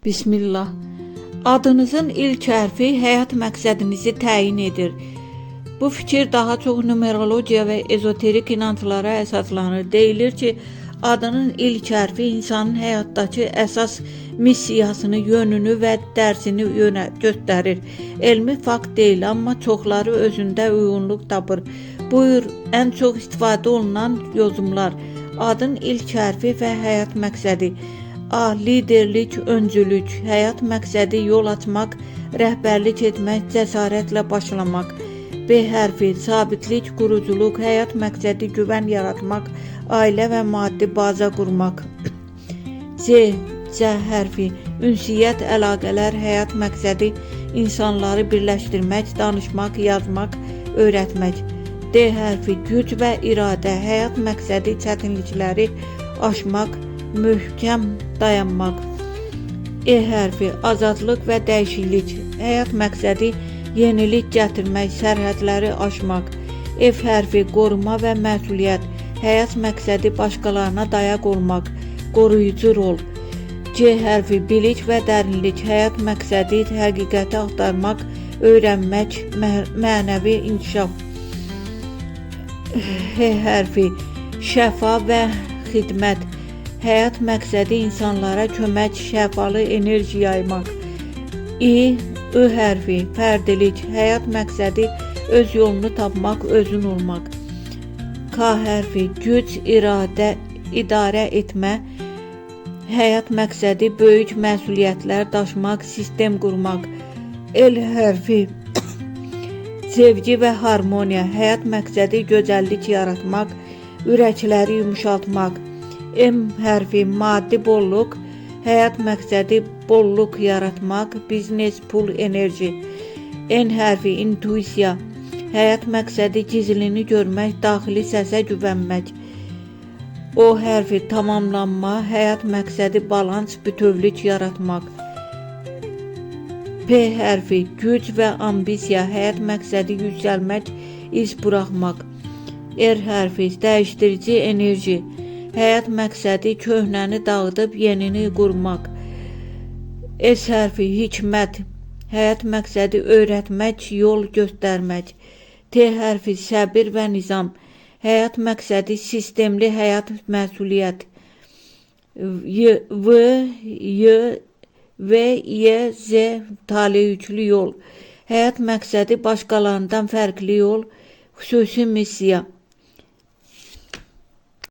Bismillah. Adınızın ilk hərfi həyat məqsədinizi təyin edir. Bu fikir daha çox numerologiya və ezoterik inanclara əsaslanır. Deyilir ki, adının ilk hərfi insanın həyatdakı əsas missiyasını, yönünü və dərsini göstərir. Elmi fakt deyil, amma çoxları özündə uyğunluq tapır. Buyur, ən çox istifadə olunan yozumlar. Adın ilk hərfi və həyat məqsədi. A. Liderlik, öncülük, həyat məqsədi yol açmaq, rəhbərlik etmək, cəsarətlə başlamaq. B hərfi, sabitlik, quruculuq, həyat məqsədi güvən yaratmaq, ailə və maddi baza qurmaq. C. C hərfi, ünsiyyət, əlaqələr, həyat məqsədi insanları birləşdirmək, danışmaq, yazmaq, öyrətmək. D hərfi, güc və iradə, həyat məqsədi çətinlikləri aşmaq, möhkəm dayanmaq. E hərfi, azadlıq və dəyişiklik, həyat məqsədi yenilik gətirmək, sərhədləri aşmaq. F hərfi, qoruma və məsuliyyət, həyat məqsədi başqalarına dayaq olmaq, qoruyucu rol. C hərfi, bilik və dərinlik, həyat məqsədi həqiqəti axtarmaq, öyrənmək, mənəvi inkişaf. H hərfi, şəfa və xidmət, həyat məqsədi insanlara kömək, şəfalı enerji yaymaq. İ, Ü hərfi, fərdilik, həyat məqsədi öz yolunu tapmaq, özün olmaq. K hərfi, güc, iradə, idarə etmə, həyat məqsədi böyük məsuliyyətlər daşımaq, sistem qurmaq. L hərfi, sevgi və harmoniya, həyat məqsədi gözəllik yaratmaq, ürəkləri yumşaltmaq. M hərfi, maddi bolluq, həyat məqsədi bolluq yaratmaq, biznes, pul, enerji. N hərfi, intuisiya, həyat məqsədi gizlini görmək, daxili səsə güvənmək. O hərfi, tamamlanma, həyat məqsədi balans, bütövlük yaratmaq. P hərfi, güc və ambisiya, həyat məqsədi yüksəlmək, iz buraxmaq. R hərfi, dəyişdirici enerji, həyat məqsədi köhnəni dağıdıb yenini qurmaq. S hərfi, hikmət, həyat məqsədi öyrətmək, yol göstərmək. T hərfi, səbir və nizam, həyat məqsədi sistemli həyat məsuliyyət. Y, V, Y, V, Y, Z taleyüklü yol. Həyat məqsədi başqalarından fərqli yol, xüsusi missiya.